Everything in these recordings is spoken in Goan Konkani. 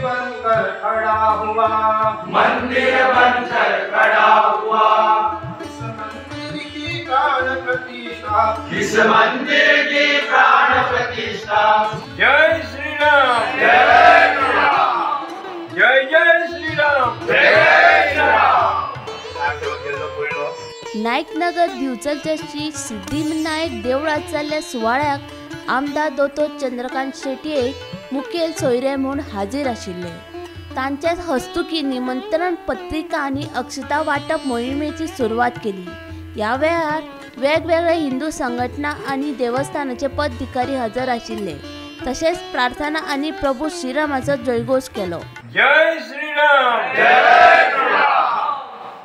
बनकर खड़ा हुआ, मंदिर बनकर खड़ा हुआ, इस मंदिर की प्राण प्रतिष्ठा, इस मंदिर की प्राण प्रतिष्ठा। जय श्री राम, जय श्री राम, जय जय श्री राम, जय श्री राम। नायकनगर दिवचलच्या श्री सिद्धिविनायक देवळात जाल्ल्या सुवाळ्याक आमदार दोतोर चंद्रकांत शेटये मुखेल सोयरे म्हूण हाजीर आशिल्ले। तांच्याच हस्तुकी निमंत्रण पत्रिका आनी अक्षता वांटप मोहिमेची सुरवात केली। ह्या वेळार वेगवेगळे हिंदू संघटना आनी देवस्थानाचे पदाधिकारी हजर आशिल्ले। तशेंच प्रार्थना आनी प्रभू श्रीरामाचो जयघोश केलो। जय श्रीराम, जय श्रीराम,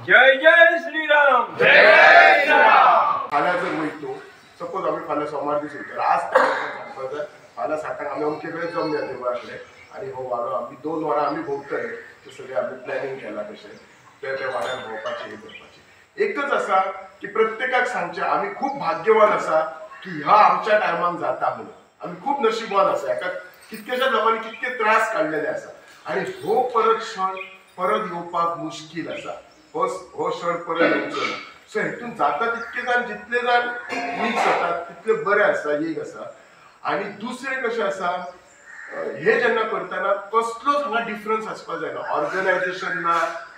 जय जय श्रीराम, जय श्रीराम। फाल्यां जर वयतो सपोज आमी फाल्यां सोमार दीस वयता, आज सांगपाक जाय फाल्यां 7 आमी अमके कडेन जमया देवळा कडेन आनी हो वाडो आमी 2 वरां आमी भोंवतले, ते सगळें आमी प्लॅनिंग केलां तशें ते त्या वाड्यार भोंवपाचें हें करपाचें। एकच आसा की प्रत्येकाक सांगचें आमी खूब भाग्यवान आसा की ह्या आमच्या टायमाक जाता म्हणून, आमी खूब नशिबवान आसा। हेका कितक्याश्या लोकांनी कितके त्रास काडलेले आसा आनी हो परत क्षण परत येवपाक मुश्कील आसा, हो क्षण परत येवचो ना। सो हेतून जाता तितके जाण जितले जाण मिक्स जातात तितले बरें आसा, एक आसा। आनी दुसरें कशें आसा, हे जेन्ना करतना कसलोच हांगा डिफरन्स आसपाक जायना, ऑर्गनायजेशन ना,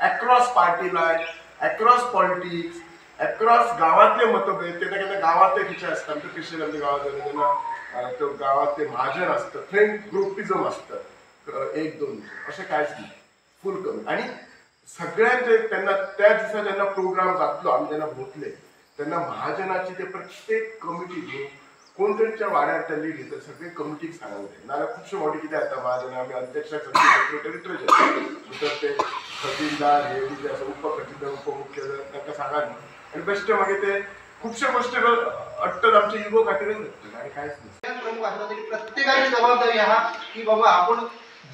across party line, across politics, across गांवांतले मतभेद। केन्ना केन्ना गांवांतले कितें आसता, आमच्या क्रिश्चन आमच्या गांवांत जालें तेन्ना तो गांवांत ते महाजन आसता, थंय ग्रुपिजम आसता 1 2 अशें कांयच ना, फूल कमी। आनी सगळ्यांचे तेन्ना त्या दिसा जेन्ना प्रोग्राम जातलो आमी जेन्ना भोंवतले तेन्ना महाजनाची ते प्रत्येक कमिटी न्हू कोण तरी वाड्यार ते लीड घेता, सगळे कमिटीक सांगूंक जाय। नाजाल्यार खुबशे फावटी कितें जाता, महाजन आमी अध्यक्षाक सगळे सेक्रेटरी ट्रेजर भितर ते खजिनदार हे बी जे आसा उप खजिनदार उपमुख्य तांकां सांगा न्हू, आनी बेश्टे मागीर ते खुबशे गोश्टी अट्टत आमच्या इगो खातीरच अट्टत आनी कांयच न्ही। प्रमुख आसलो तरी प्रत्येकाची जबाबदारी आहा की बाबा आपूण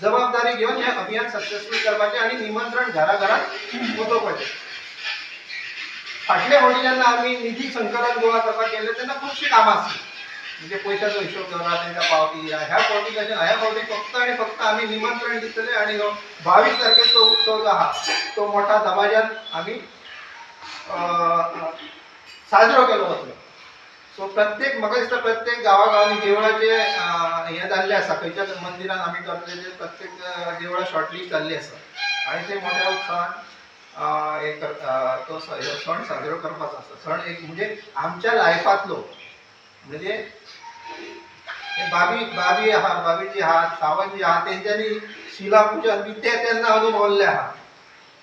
जबाबदारी घेवन हें अभियान सक्सेसफूल करपाचें आनी निमंत्रण घरा घरात पोचोवपाचें। फाटले फावटी जेन्ना आमी निधी संकलन गोवा करपाक गेल्ले तेन्ना खुबशीं कामां आसलीं, म्हणजे पयशाचो हिशोब दवरा, तेंच्या पावती ह्या फावटी कशें, ह्या फावटी फक्त आनी फक्त आमी निमंत्रण दितले आनी हो 22 तारखेचो उत्सव जो आहा तो मोठा दबाज्यान आमी साजरो केलो वतलो। सो प्रत्येक म्हाका दिसता प्रत्येक गांवागांवांनी देवळाचे हें जाल्लें आसा, खंयच्या मंदिरान आमी करतले ते प्रत्येक देवळां शॉर्टलिस्ट जाल्ली आसा आनी ते मोठ्या उत्साहान हे करता, तो सण साजरो करपाचो आसा। सण एक म्हणजे आमच्या लायफांतलो म्हणजे बाबी बाबी आहा, बाबीजी आहा, सावंतजी आहा, तेंच्यांनी शिला पुजन बी ते तेन्ना अनुभवल्ले आहा,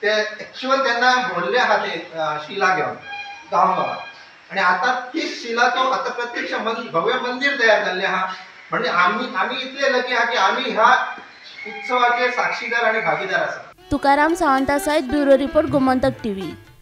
ते एक्चुअल तेन्ना भरले आहा ते शिला घेवन गांव गांवांत, आनी आतां तीच शिलाचो आतां प्रत्यक्ष भव्य मंदिर तयार जाल्लें आहा। म्हणजे आमी आमी इतले लकी आहा की आमी ह्या उत्सवाचे साक्षीदार आनी भागीदार आसा। तुकाराम सावंता सहित ब्युरो रिपोर्ट, गोमंतक टीव्ही।